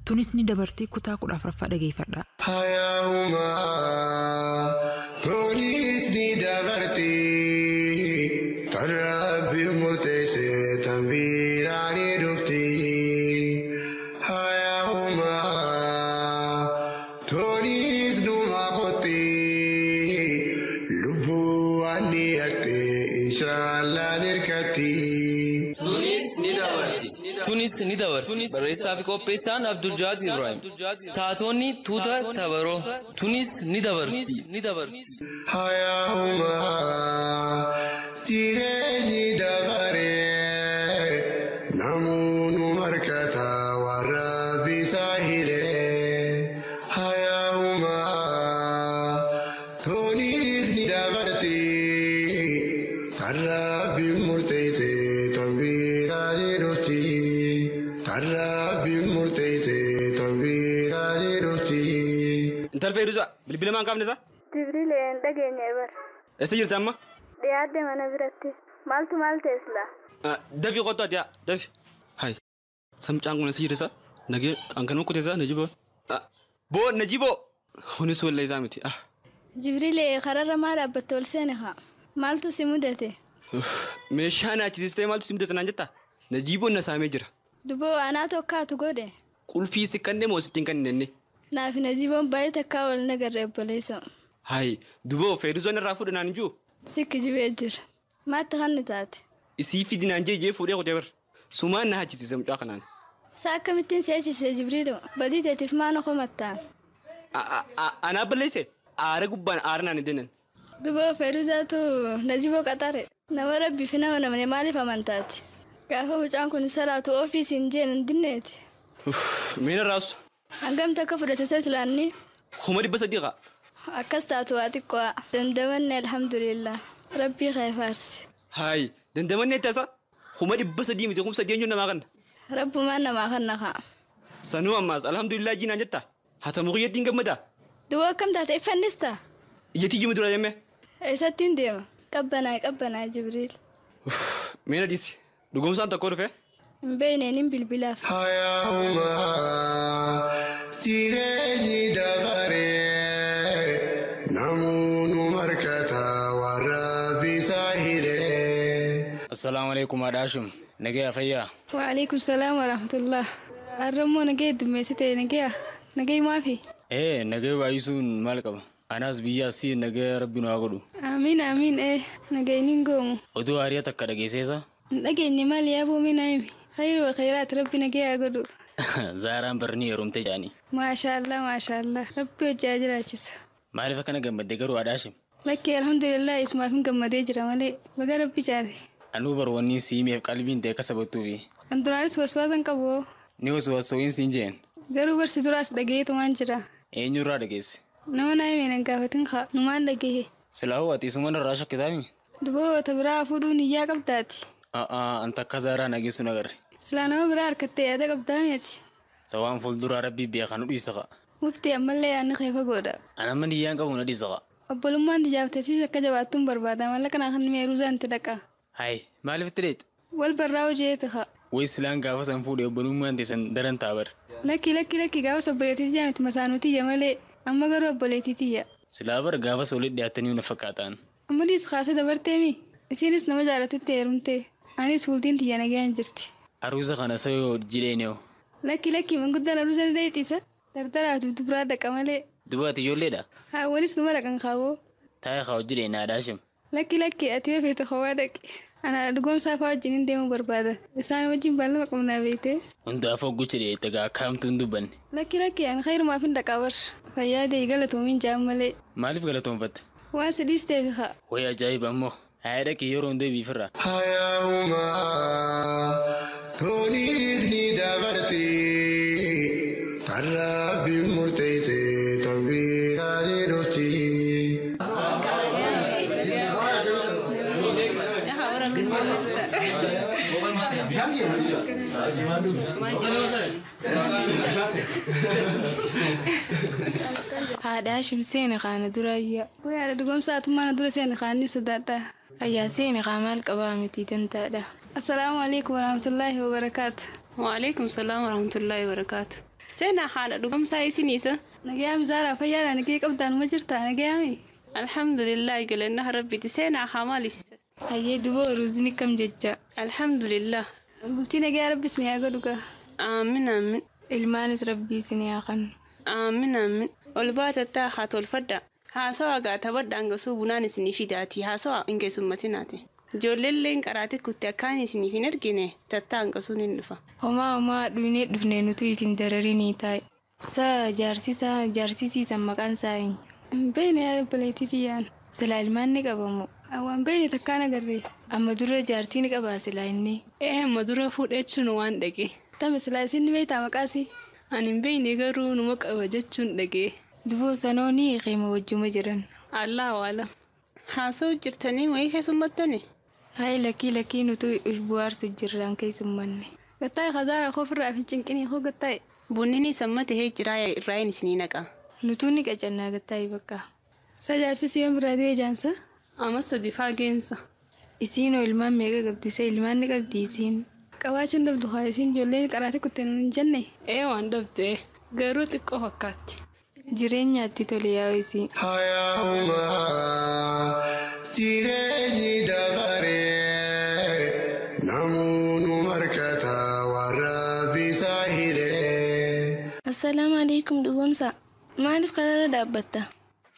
Tunis ni dabartii kutaa 14ffaa dhageeffadha. Hayyaa'umaa tunis ni dabartii kan rabbi murteesse tan biraa ni dhufti. Hayyaa'umaa tunis numa kotti lubbuu waan ni haqxe inshaallah nirkatti. Tunis ni dabarti. Tunis ni dabarti. Barreessaa fi qopheessaan Abdul Jaad Ibrahim. Taatonni tuuta tabaroo. Tunis ni dabarti. Hayyaa'umaa jireenyi dabaree namoonni markata warra bisaa hiree. Hayyaa'umaa tunis ni dabarti kan rabbi murteesse tan biraa ni dhufti. Kan rabbi murteesse tan biraa ni dhufti. Intal Feeruusaa bilbila maan qaabne isaa? Jibriilee hin dhageenye bar. Eessa jirti amma? Dhiyaadde mana biratti. Maaltu maal teessila? Dafii qottu ati yaa dafi. Hai. Samcaan kun eessa jirti isaa? Nagee hankanuma kutee isaa Najiboo. Boo Najiboo. Kunis wallee isaa miti. Jibriilee kararra maal dhaabbatte ol seene haa? Maaltu si mudate? Meeshaa naachisistee maaltu si mudate naan jettaa? Najiboon na saamee jira. Duboo anaa tokkaatu godhe. Qulfii si kannee moo sitti hin kannenne? Naaf Najiboon baay'ee takkaa wal nagarre obboleessa. Hai duboo Feeruuzoon irraa fuudhe naan jiru. Sikki jibee jira. Maatti kanni taate? Isii fidi naan jee jee fuudhee kutee bar. Sumaan na hachisiise mucaa kanaan. Sa akkamittiin si hachisiise Jibriiloo? Badii teetiif maana komattaa? Anaa balleesse aara gubbaan aara naan hin deenen. Duboo Feeruuzaatu Najiboo qaxare. Nama rabbii fi nama namni maaliif amantaati? Gaafa mucaan kun salaatu ofiisiin jeen hin dinneeti. Meena raasu. Hangam takka fudhate isa islaanni? 300,000 qa. Akkas taatu waa xiqqoo dandamanne alhamdulillah. Rabbii kee faarsi. Hayi dandamanne taasa 300,000 miti 3,000 eenyuun namaa kanna. Rabbumaan namaa kanna kaa. Sanuu ammaas alhamdulillah jiinaan jetta. Hatamu kiyyattiin gammadaa? Duboo akkam taate iffannista? Ijjatii jimu dura jemmee. Eessattiin deema? Qabbanaa qabbanaa Jibriil. Meena dhiisi. Dhugumsaan tokko dhufe? Hin beekneen hin bilbilaaf. Hayyaa'umaa jireenyi dabaree namoonni markata warra bisaa hiree. Assalaamu alaikum Adaashum. Nagaya fayyaa. Waalaikum salaam wa rahmatullah. Arrammoo nagaya dummeessite nagaya. Nagaya maafi? Nagaya baay'isuun maal qaba? Anaas biyyaas si nagaya rabbi nu haa godhu. Amiin amiin nagayni hin goomu. Oduu haarii takka dhageesseesa? Hin dhageenye maal yaa boomee naa himi. Khayru wa khayraat rabbi nagaya haa godhu. Zaaraan barnii heerumte jaani. Maashaallah maashaallah rabbi hojjaa jiraachisu. Maaliif akkana gammadde garuu Adaashim? Lakkee alhamdulillah isumaaf hin gammadee jira malee baga rabbi jaare. Anuu bar wanni si himeef qalbiin ta'e akka sabattuufi. An duraanis waswaasa hin qabu. Ni waswaasooyin siin jeen. Garuu barsi duraas dhagayeetumaan jira. Eenyurraa dhageesse? Nama naa himeen hin gaafatin kaa numaan dhagaye. Silaahuu ati isuma irraa shakkitaami? Duboo biraa fuudhuun iyyaa qabdaati. An takka Zaaraa nageessu nagarre. Silaa nama biraa harkattee yaada qabdaami ati. Sawaan fuulduraa rabbii beekan nu dhiisa kaa. Muftii ammallee yaadni kee fagoodha. An amma niyyaan qabu na dhiisa kaa. Obbolummaan tijaafte akka jabaattuun barbaada mallaqa naa kan meeruu itti dhaqa. Hayi maaliif itti dheet? Wal barraa hojeeti kaa. Wayi silaan gaafa san fuudhe obbolummaan teessan daran ta'a bar. Lakki lakki lakki gaafa obboleettii tiyya miti masaanuu tiyya malee amma garuu obboleettii tiyya. Silaa bar gaafa walitti dhiyaatanii na fakkaataan. Amma dhiis kaasee dabarteemi. Isiinis nama jaalatutti heerumte. Anis fuultiin tiyya nagayaan jirti. Aruusa kana sayoo hojii Lakki lakki manguddaan aruusa ni dheexiisa. Dardaraatu dubaraa dhaqa malee. Dubaati ijoolleedha? Haawwanis numa dhaqan kaawoo. Taa'ee haa hojii dheena Adaashim. Lakki lakki ati yoo feete kophaa dhaqi. Ana dhugoomsaa fa'aa wajjin hin deemuu barbaada. Isaan wajjin baallama qabnaa beekte. Hundaafuu guchi dheete gaa akkamtu hin dubbanne. Lakki lakki ani khayrumaaf hin dhaqaa bar. Fayyaa deeyi galatoomiin jaan malee. Maaliif galatoonfatte? Waan si dhiisteef haa. Wayi ajaa'iba ammoo. Haa dhaqi yeroo hundee biifirraa. Hayyaa'umaa tunis ni dabarti kan rabbi murteesse tan biraa ni dhufti. Haadha Hashim seeni kaana dura ayyaa. Wayi haadha dhugoomsaa atummaa na dura seeni kaanni sodaadha. Ayyaa seeni kaa maal qabaa miti dantaadha. Assalaamu alaikum warahmatullaahi wabarakaatu. Waalaikum salaam warahmatullaahi wabarakaatu. Seenaa haadha dhugumsaa isiniisa. Nagayaami Zaaraa fayyaadha nagee qabdaan ma jirtaa nagayaami. Alhamdulillah galanna rabbiiti seenaa haa maali. Hayyee duba ruuzni kam jecha. Alhamdulillah. Bultii nagayaa rabbis ni haa godhu gaa. Aamin aamin. Ilmaanis rabbiis ni haa kennu. Aamin aamin. Ol baatattaa haa tolfadha. Haasawaa gaa taphadhaan gasuu bunaan isinii fidaati haasawaa hin keessummatinaati. Ijoolleelleen qaraati kutte akkaan isiniif hin ergine tattaan qasuun hin dhufa. Homaa homaa dhuynee dhufnee nutu if hin dararinii taa'e. Sa jaarsisaa jaarsisiisan maqaan isaa eenyu? Hin beekne yaa obboleettii tiyyaan. Silaa ilmaan ni qabamu. Waan beekne takkaan agarree. Amma dura jaartii ni qabaa silaa inni. Ee amma dura fuudhechuun waan dhage. Tame silaa isin ni beektaa maqaasii? Ani hin beekne garuu numa qaba jechuun dhage. Duboo sanoo ni hiikema wajjuma jiran. Allah waala. Haasa'u jirtanii wayii keessummattani? Hayi lakkii lakkii nutu if bu'aarsu jirraan keessummanne. Gattaa'e Khazaaraa koo ofirraa fi cinqinii koo gattaa'e. Bunni sammate hee jiraa irraayin isinii naqa. Nutuu ni qacannaa gattaa'e bakka. Sa jaarsisi yoom biraa du'e jaansa? Amma sadi faageensa. Isiinoo ilmaan meeqa qabdi? Sa ilmaan ni qabdi isiin? Qabaachuun dhabdu haa isiin ijoolleen qaraate kutte nuun hin jenne. Ee waan dhabde garuu xiqqoo fakkaatti. Jireenyaatti tole yaa'u isiin. Hayyaa'umaa jireenyi dabaree namoonni markata warra bisaa hiree. Assalaamu alaikum dhugoomsa. Maaliif karaarra dhaabbatta?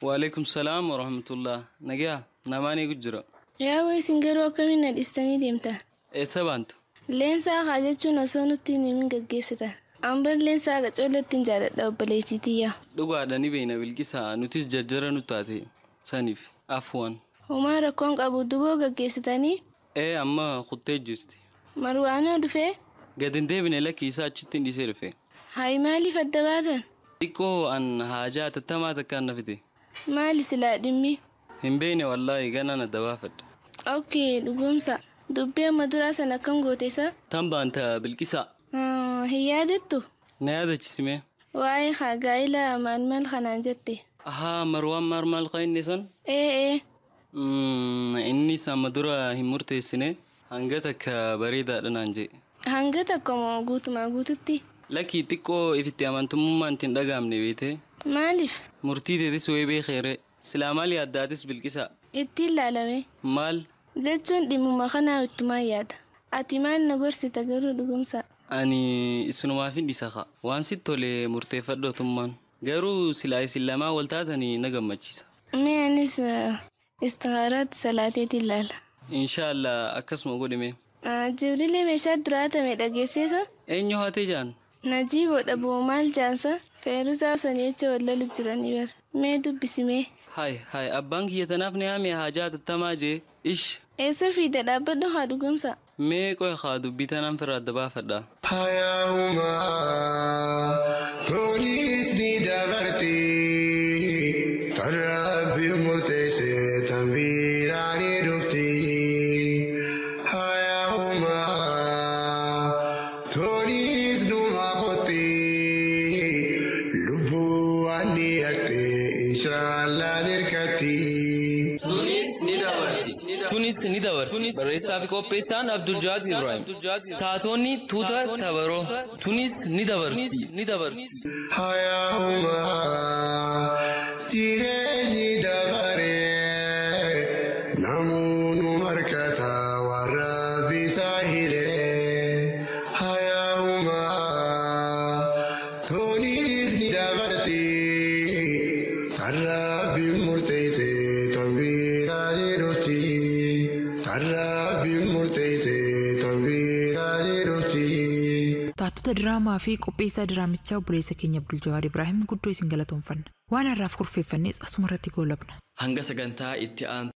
Waalaikum salaam wa rahmatullah. Nagaa namaan eegu jira. Yaa isin garuu akkamiin na dhiistanii deemta? Eessa baanta? Leensaa haa jechuun osoo nutti hin himin gaggeessita. Ambar leensaa qacoolatti hin jaaladha obboleettii tiyya. Dhugaadha ni beekna bilqisaa nutis jajjara nu taate saniif afwan. Homaa rakkoon qabu duboo gaggeessitanii? Ee amma kuttee jirti. Marwaanoo dhufee? Gad hin deebine lakkii isaa achitti hin dhiisee dhufe. Hayi maaliif adda baatan? Xiqqoo an haajaa tattamaa takkaan na fide. Maali silaa dhimmi? Hin beekne wallaahi ganaan adda baafadha. Okay dhugoomsa. Dubbii amma duraa sana akkam goote isa? Tan baanta bilqisaa. Hin yaadattu? Na yaadachisime. Waa'ee haa gaa'ila maal maal kanaan jette? Ahaa marwaan maal maal kan inni san? Ee ee. Innis amma dura hin murteessine hanga takka bareedaadha naan jee. Hanga takka moo guutumaa guututti? Lakkii xiqqoo ifitti amantummaan ittiin dhagaamne beete. Maaliif? Murtii teetis wayii beekeere. Silaa maal yaaddaatis bilqisaa? Ittiin laalame. Maal? Jechuun dhimmuma kanaa ittumaan yaada. Ati maal na gorsita garuu dhugumsa? Ani isinumaaf hin dhiisa kaa. Waan sitti tole murteeffadhootummaan. Garuu silaa isin lamaa wal taatanii na gammachiisa. Mee anis istihaaraatti salaateetiin ilaala. Inshaallah akkasuma godhime. Jibrilee meeshaa duraatame dhageesseesa? Eenyu haatee jaan? Najiiboodha boo maal jaansa? Feeruzaa osanii jecha wallalu jiranii bara. Mee dubbisimee? Hai hai abbaan kiyya tanaaf ni haame haajaa tattamaa jee ish. Eessa fiida dhaabbadhu haa dhugumsa. Mee qoy haa dubbii tanaan firraa adda baafadha. Hayyaa'umaa toonis ni dabarti kan rabbi murteesse tan biraa ni dhufti. Hayyaa'umaa toonis numa qotti lubbuu waan ni haqxe inshaallah nirkatti. Tunis ni dabarti. Tunis ni dabarti. Barreessaa fi qopheessaan Abdul Jaad Ibrahim. Taatonni tuuta tabaroo. Tunis ni dabarti. Ni dabarti. Hayyaa'umaa jireenyi dabaree namoonni markata warra bisaa hiree. Hayyaa'umaa toonis ni dabarti kan rabbi murteesse tan biraa ni dhufti. Kan rabbi murteesse tan biraa ni dhufti. Taatota diraamaa fi qopheessaa diraamichaa obboleessa keenya Abdul Jawaar Ibraahim guddoo isin galatoomfanna. Waan har'aaf kurfeeffannes asuma irratti goolabna. Hanga sagantaa itti aantu.